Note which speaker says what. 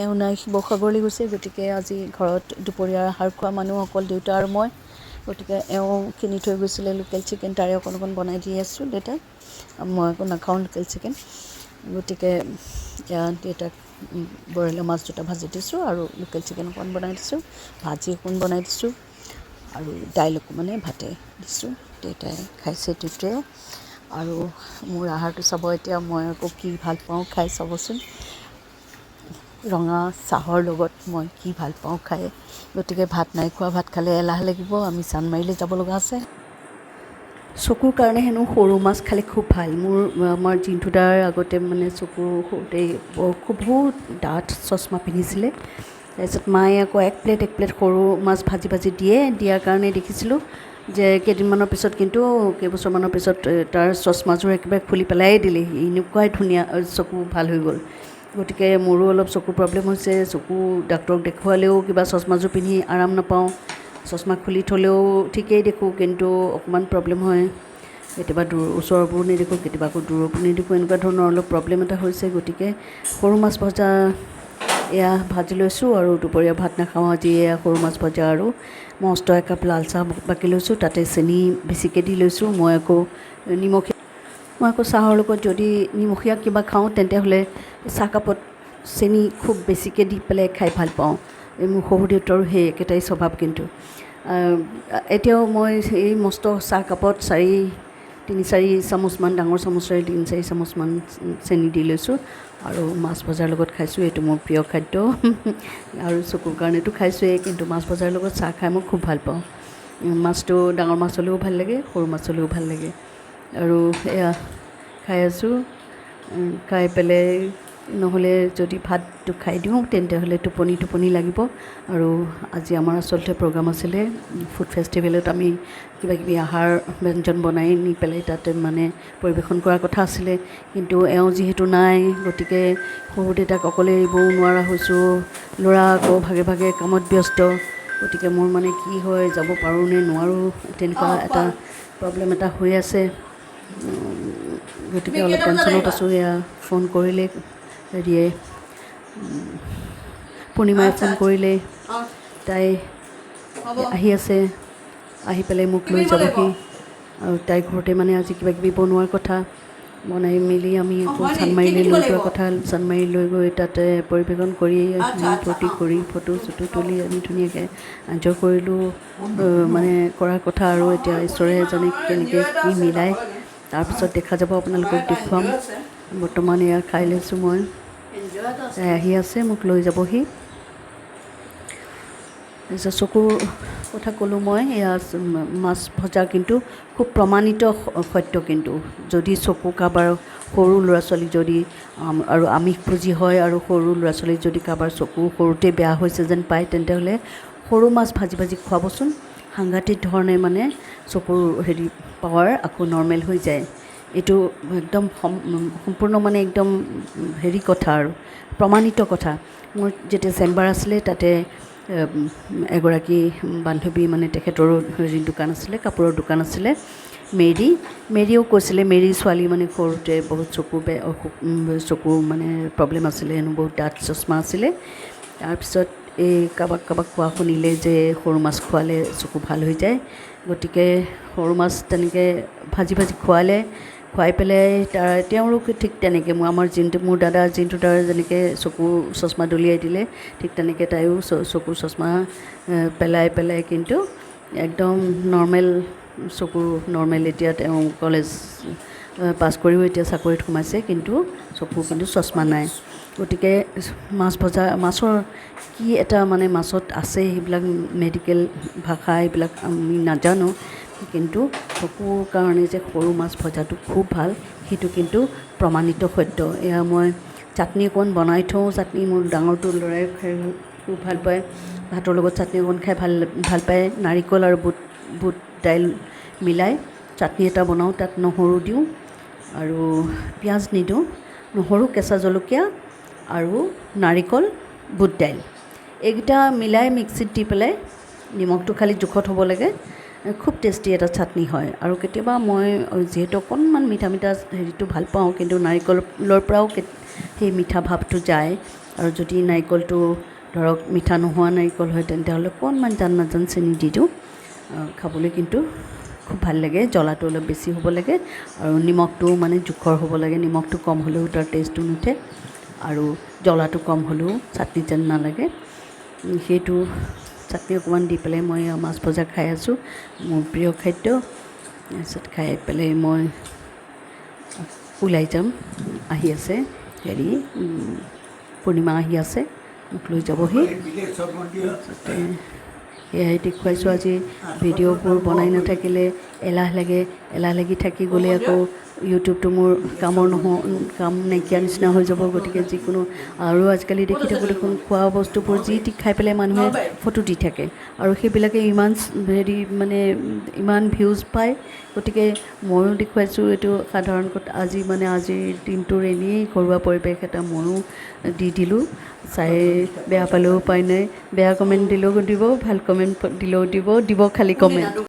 Speaker 1: এওঁ নাই, শিৱসাগৰলৈ গৈছে। গতিকে আজি ঘৰত দুপৰীয়াৰ আহাৰ খোৱা মানুহ অকল দেউতা আৰু মই। গতিকে এওঁ কিনি থৈ গৈছিলে লোকেল চিকেন, তাৰে অকণ অকণ বনাই দি আছোঁ দেউতাক। মই আকৌ নাখাওঁ লোকেল চিকেন। গতিকে এয়া দেউতাক বৰলৰ মাছ দুটা ভাজি দিছোঁ আৰু লোকেল চিকেন অকণ বনাই দিছোঁ, ভাজি অকণ বনাই দিছোঁ আৰু দাইল অকণমানে ভাতে দিছোঁ। দেউতাই খাইছে তৃপ্তিৰে। আৰু মোৰ আহাৰটো চাব এতিয়া, মই আকৌ কি ভাল পাওঁ খাই চাবচোন। ৰঙা চাহৰ লগত মই কি ভাল পাওঁ খাই। গতিকে ভাত নাই খোৱা, ভাত খালে এলাহ লাগিব। আমি চানমাৰিলৈ যাব লগা আছে। চকুৰ কাৰণে হেনো সৰু মাছ খালে খুব ভাল। আমাৰ জিণ্টুদাৰ আগতে মানে চকু সৰুতেই খুব বহুত ডাঠ চশমা পিন্ধিছিলে। তাৰপিছত মায়ে আকৌ এক প্লেট এক প্লেট সৰু মাছ ভাজি ভাজি দিয়ে, দিয়াৰ কাৰণে দেখিছিলোঁ যে কেইদিনমানৰ পিছত, কিন্তু কেইবছৰমানৰ পিছত তাৰ চশমাযোৰ একেবাৰে খুলি পেলায়ে দিলে। এনেকুৱাই ধুনীয়া চকু ভাল হৈ গ'ল। গতিকে মোৰো অলপ চকুৰ প্ৰব্লেম হৈছে। চকু ডাক্তৰক দেখুৱালেও কিবা চশমাযোৰ পিন্ধি আৰাম নাপাওঁ। চশমা খুলি থ'লেও ঠিকেই দেখোঁ, কিন্তু অকণমান প্ৰব্লেম হয়। কেতিয়াবা দূৰ ওচৰবোৰো নেদেখোঁ, কেতিয়াবা আকৌ দূৰৰবোৰ নেদেখোঁ। এনেকুৱা ধৰণৰ অলপ প্ৰব্লেম এটা হৈছে। গতিকে সৰু মাছ ভজা এয়া ভাজি লৈছোঁ আৰু দুপৰীয়া ভাত নাখাওঁ আজি। এয়া সৰু মাছ ভজা আৰু মস্ত একাপ লাল চাহ বাকি লৈছোঁ, তাতে চেনি বেছিকৈ দি লৈছোঁ। মই আকৌ চাহৰ লগত যদি নিমখীয়া কিবা খাওঁ, তেন্তে হ'লে চাহকাপত চেনি খুব বেছিকৈ দি পেলাই খাই ভাল পাওঁ। এই মোৰ শহুৰ দেউতাৰো সেই একেটাই স্বভাৱ। কিন্তু এতিয়াও মই এই মস্ত চাহকাপত 3-4 চামুচমান, ডাঙৰ চামুচেৰে 3-4 চামুচমান চেনি দি লৈছোঁ আৰু মাছ ভজাৰ লগত খাইছোঁ। এইটো মোৰ প্ৰিয় খাদ্য আৰু চকুৰ কাৰণেতো খাইছোঁৱেই, কিন্তু মাছ ভজাৰ লগত চাহ খাই মই খুব ভাল পাওঁ। মাছটো ডাঙৰ মাছ হ'লেও ভাল লাগে, সৰু মাছ হ'লেও ভাল লাগে। আৰু এয়া খাই আছোঁ। খাই পেলাই, নহ'লে যদি ভাতটো খাই দিওঁ, তেন্তে হ'লে টোপনি টোপনি লাগিব। আৰু আজি আমাৰ আচলতে প্ৰগ্ৰাম আছিলে ফুড ফেষ্টিভেলত, আমি কিবা কিবি আহাৰ ব্যঞ্জন বনাই নি পেলাই তাতে মানে পৰিৱেশন কৰাৰ কথা আছিলে। কিন্তু এওঁ যিহেতু নাই, গতিকে শহুৰ দেউতাক অকলে এৰিবও নোৱাৰা হৈছোঁ। ল'ৰা আকৌ ভাগে ভাগে কামত ব্যস্ত। গতিকে মোৰ মানে কি হয়, যাব পাৰোঁ নে নোৱাৰোঁ, তেনেকুৱা এটা প্ৰব্লেম এটা হৈ আছে। গতিকে অলপ টেনশ্যনত আছোঁ। এয়া ফোন কৰিলে হেৰিয়ে, পূৰ্ণিমাই ফোন কৰিলে, তাই আহি আছে, আহি পেলাই মোক লৈ যাবহি। আৰু তাইৰ ঘৰতে মানে আজি কিবা কিবি বনোৱাৰ কথা, বনাই মেলি আমি আকৌ চানমাৰিলৈ লৈ যোৱাৰ কথা। চানমাৰি লৈ গৈ তাতে পৰিৱেশন কৰি, ফূৰ্তি কৰি, ফটো চটো তুলি আমি ধুনীয়াকৈ এনজয় কৰিলোঁ মানে কৰাৰ কথা। আৰু এতিয়া ঈশ্বৰে জানে কেনেকৈ কি মিলায়, তাৰপিছত দেখা যাব, আপোনালোকক দেখুৱাম। বৰ্তমান এয়া খাই লৈছোঁ মই। তাই আহি আছে, মোক লৈ যাবহি। তাৰপিছত চকুৰ কথা ক'লোঁ মই। এয়া মাছ ভজা কিন্তু খুব প্ৰমাণিত সত্য। কিন্তু যদি চকু কাৰোবাৰ সৰু ল'ৰা ছোৱালী যদি আৰু আমিষভোজী হয় আৰু সৰু ল'ৰা ছোৱালীক যদি কাৰোবাৰ চকু সৰুতে বেয়া হৈছে যেন পায়, তেন্তে হ'লে সৰু মাছ ভাজি ভাজি খুৱাবচোন। সাংঘাতিক ধৰণে মানে চকুৰ হেৰি পাৱাৰ আকৌ নৰ্মেল হৈ যায়। এইটো একদম সম্পূৰ্ণ মানে একদম হেৰি কথা আৰু প্ৰমাণিত কথা। মোৰ যেতিয়া চেম্বাৰ আছিলে, তাতে এগৰাকী বান্ধৱী, মানে তেখেতৰো হেৰি দোকান আছিলে, কাপোৰৰ দোকান আছিলে, মেৰী। মেৰীও কৈছিলে, মেৰী ছোৱালী মানে সৰুতে বহুত চকু বেয়া, অসুখ, চকুৰ মানে প্ৰব্লেম আছিলে হেনো, বহুত ডাঠ চশমা আছিলে। তাৰপিছত এই কাৰোবাক কাৰোবাক কোৱা শুনিলে যে সৰু মাছ খোৱালে চকু ভাল হৈ যায়। গতিকে সৰু মাছ তেনেকৈ ভাজি ভাজি খোৱালে, খুৱাই পেলাই তাৰ তেওঁলোকে ঠিক তেনেকৈ মোৰ আমাৰ জিন্তু, মোৰ দাদা জিন্তু দাৰ যেনেকৈ চকুৰ চশমা দলিয়াই দিলে, ঠিক তেনেকৈ তাইও চকুৰ চশমা পেলাই পেলাই কিন্তু একদম নৰ্মেল, চকু নৰ্মেল। এতিয়া তেওঁ কলেজ পাছ কৰিও এতিয়া চাকৰিত সোমাইছে, কিন্তু চকু কিন্তু চশমা নাই। গতিকে মাছ ভজা, মাছৰ কি এটা মানে মাছত আছে, সেইবিলাক মেডিকেল ভাষা এইবিলাক আমি নাজানো, কিন্তু চকুৰ কাৰণে যে সৰু মাছ ভজাটো খুব ভাল, সেইটো কিন্তু প্ৰমাণিত সত্য। এয়া মই চাটনি অকণ বনাই থওঁ। চাটনি মোৰ ডাঙৰটো ল'ৰাই খাই খুব ভাল পায়। ভাতৰ লগত চাটনি অকণ খাই ভাল ভাল পায়। নাৰিকল আৰু বুট বুট দাইল মিলাই চাটনি এটা বনাওঁ। তাত নহৰু দিওঁ আৰু পিঁয়াজ নিদিওঁ। নহৰু, কেঁচা জলকীয়া আৰু নাৰিকল, বুট দাইল, এইকেইটা মিলাই মিক্সিত দি পেলাই, নিমখটো খালি জোখত হ'ব লাগে। খুব টেষ্টি এটা চাটনি হয়। আৰু কেতিয়াবা মই যিহেতু অকণমান মিঠা মিঠা হেৰিটো ভাল পাওঁ, কিন্তু নাৰিকলৰ পৰাও সেই মিঠা ভাৱটো যায়। আৰু যদি নাৰিকলটো ধৰক মিঠা নোহোৱা নাৰিকল হয়, তেন্তে হ'লে অকণমান জান নাজান চেনি দি দিওঁ। খাবলৈ কিন্তু খুব ভাল লাগে। জ্বলাটো অলপ বেছি হ'ব লাগে আৰু নিমখটোও মানে জোখৰ হ'ব লাগে। নিমখটো কম হ'লেও তাৰ টেষ্টটো নুঠে আৰু জ্বলাটো কম হ'লেও চাটনি যেন নালাগে। সেইটো চাটনি অকণমান দি পেলাই মই মাছ ভজা খাই আছোঁ, মোৰ প্ৰিয় খাদ্য। তাৰপিছত খাই পেলাই মই ওলাই যাম। আহি আছে হেৰি, পূৰ্ণিমা আহি আছে, মোক লৈ যাবহি। তাৰপিছতে সেয়াই দেখুৱাইছোঁ আজি। ভিডিঅ'বোৰ বনাই নাথাকিলে এলাহ লাগে, এলাহ লাগি থাকি গ'লে আকৌ ইউটিউবটো মোৰ কামৰ কাম নাইকিয়া নিচিনা হৈ যাব। গতিকে যিকোনো আৰু আজিকালি দেখি থাকোঁ দেখোন, খোৱা বস্তুবোৰ যি টি খাই পেলাই মানুহে ফটো দি থাকে আৰু সেইবিলাকে ইমান হেৰি মানে ইমান ভিউজ পায়। গতিকে ময়ো দেখুৱাইছোঁ এইটো সাধাৰণ কথা। আজি মানে আজিৰ দিনটোৰ এনেই ঘৰুৱা পৰিৱেশ এটা ময়ো দি দিলোঁ। চাই বেয়া পালেও উপায় নাই, বেয়া কমেণ্ট দিলেও দিব, ভাল কমেণ্ট দিলেও দিব, দিব খালি কমেণ্ট।